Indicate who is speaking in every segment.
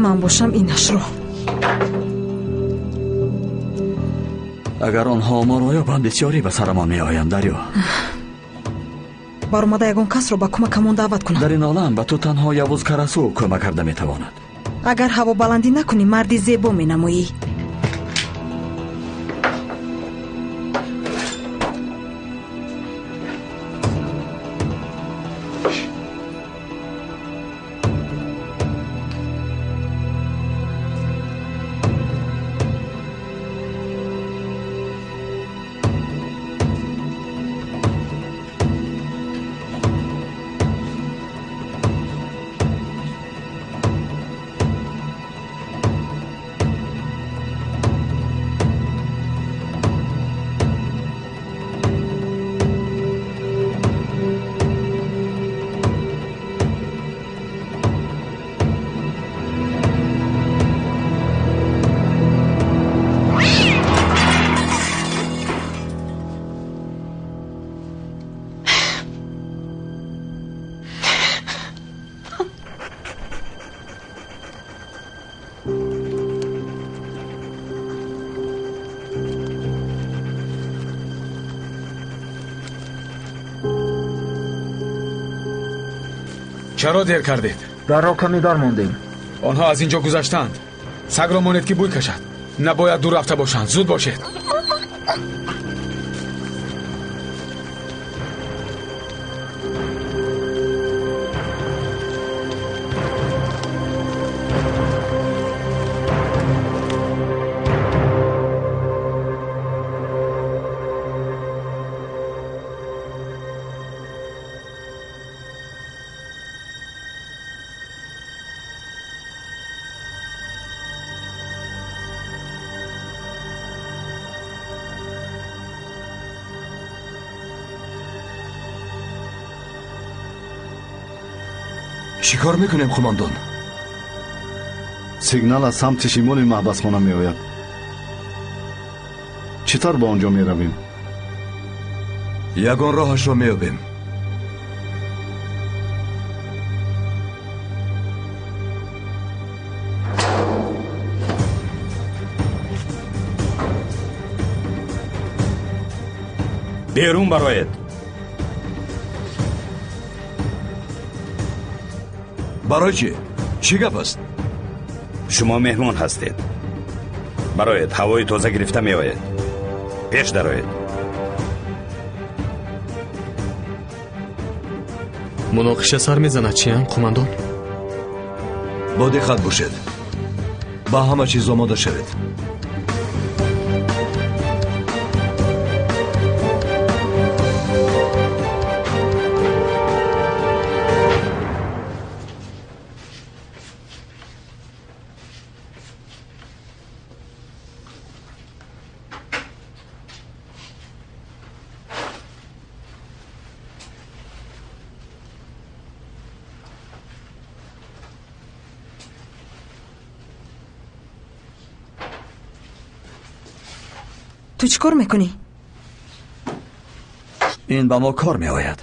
Speaker 1: Ман бошам инашро.
Speaker 2: Агар онҳо моро ёбанд, бисёрӣ ба сарамон меоянд, Дарё.
Speaker 1: Баромада ягон касро ба кӯмакамон даъват кунам.
Speaker 2: Дар ин олам ба ту танҳо Явуз Карасу кӯмак карда метавонад.
Speaker 1: Агар ҳавобаландӣ накунӣ, марди зебо менамоӣ.
Speaker 3: Чаро дер кардед?
Speaker 4: Дар роҳ каме дармондем.
Speaker 3: Онҳо аз ин ҷо гузаштанд. Сагро монед ки бӯй кашад. Набояд дур рафта бошанд. Зуд бошед.
Speaker 5: Чӣ кор мекунем, қумондон?
Speaker 6: Сигнал аз самти шимоли маҳбасхона меояд. Чӣ тавр ба он ҷо меравем?
Speaker 5: Ягон роҳашро меёбем.
Speaker 7: Берун бароед.
Speaker 5: Барои чӣ? Чӣ гап аст?
Speaker 7: Шумо меҳмон ҳастед. Бароед, ҳавои тоза гирифта меоед. Пеш дароед.
Speaker 8: Муноқиша сар мезанад чиям, қумандон?
Speaker 5: Бо диққат бошед. Ба ҳама чиз омода шавед.
Speaker 1: Ту чӣ кор мекунӣ?
Speaker 2: Ин ба мо кор меояд.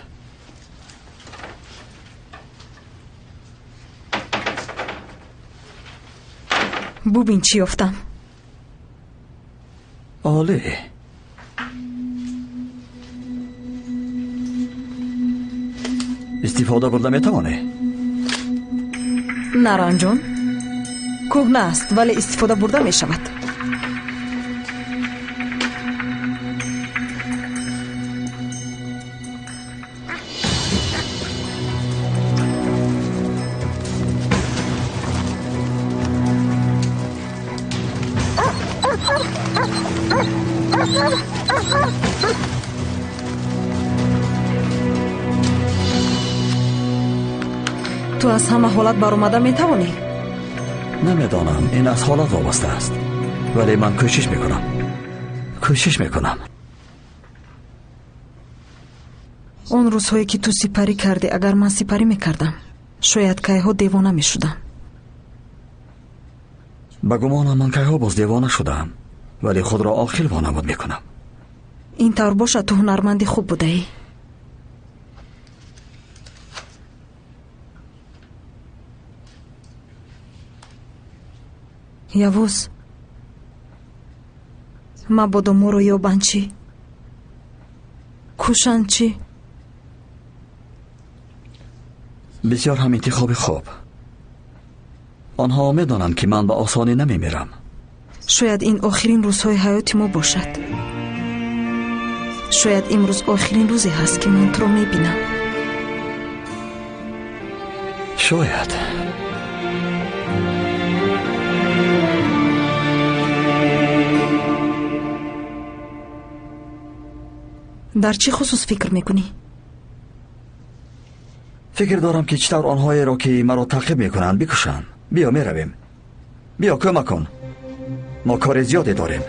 Speaker 1: Бубин чӣ ёфтам.
Speaker 2: Олӣ. Истифода бурда метавонӣ?
Speaker 1: Наранҷон, кӯҳна аст, вале истифода бурда мешавад. Ту аз ҳама ҳолат баромада метавонӣ?
Speaker 2: Намедонам, ин аз ҳолат вобаста аст, вале ман кӯшиш мекунам. Кӯшиш мекунам.
Speaker 1: Он рӯзҳое ки ту сипарӣ кардӣ, агар ман сипарӣ мекардам, шояд кайҳо девона мешудам.
Speaker 2: Ба гумонам ман кайҳо боз девона шудаам, вале худро оқил вонамуд мекунам.
Speaker 1: Ин тавр бошад, ту ҳунарманди хуб будаӣ. Явуз, мабодо моро ёбанд чӣ? Кушанд чӣ?
Speaker 2: Бисёр ҳам интихоби хуб. Онҳо медонанд, ки ман ба осонӣ намемирам.
Speaker 1: Шояд ин охирин рӯзҳои ҳаёти мо бошад. Шояд имрӯз охирин рӯзе ҳаст, ки ман туро мебинам.
Speaker 2: Шояд.
Speaker 1: Дар чӣ хусус фикр мекунӣ?
Speaker 2: Фикр дорам, ки чӣ тавр онҳоеро, ки маро таъқиб мекунанд, бикушам. Биё, меравем. Биё, кӯмак кун. Мо кори зиёде дорем.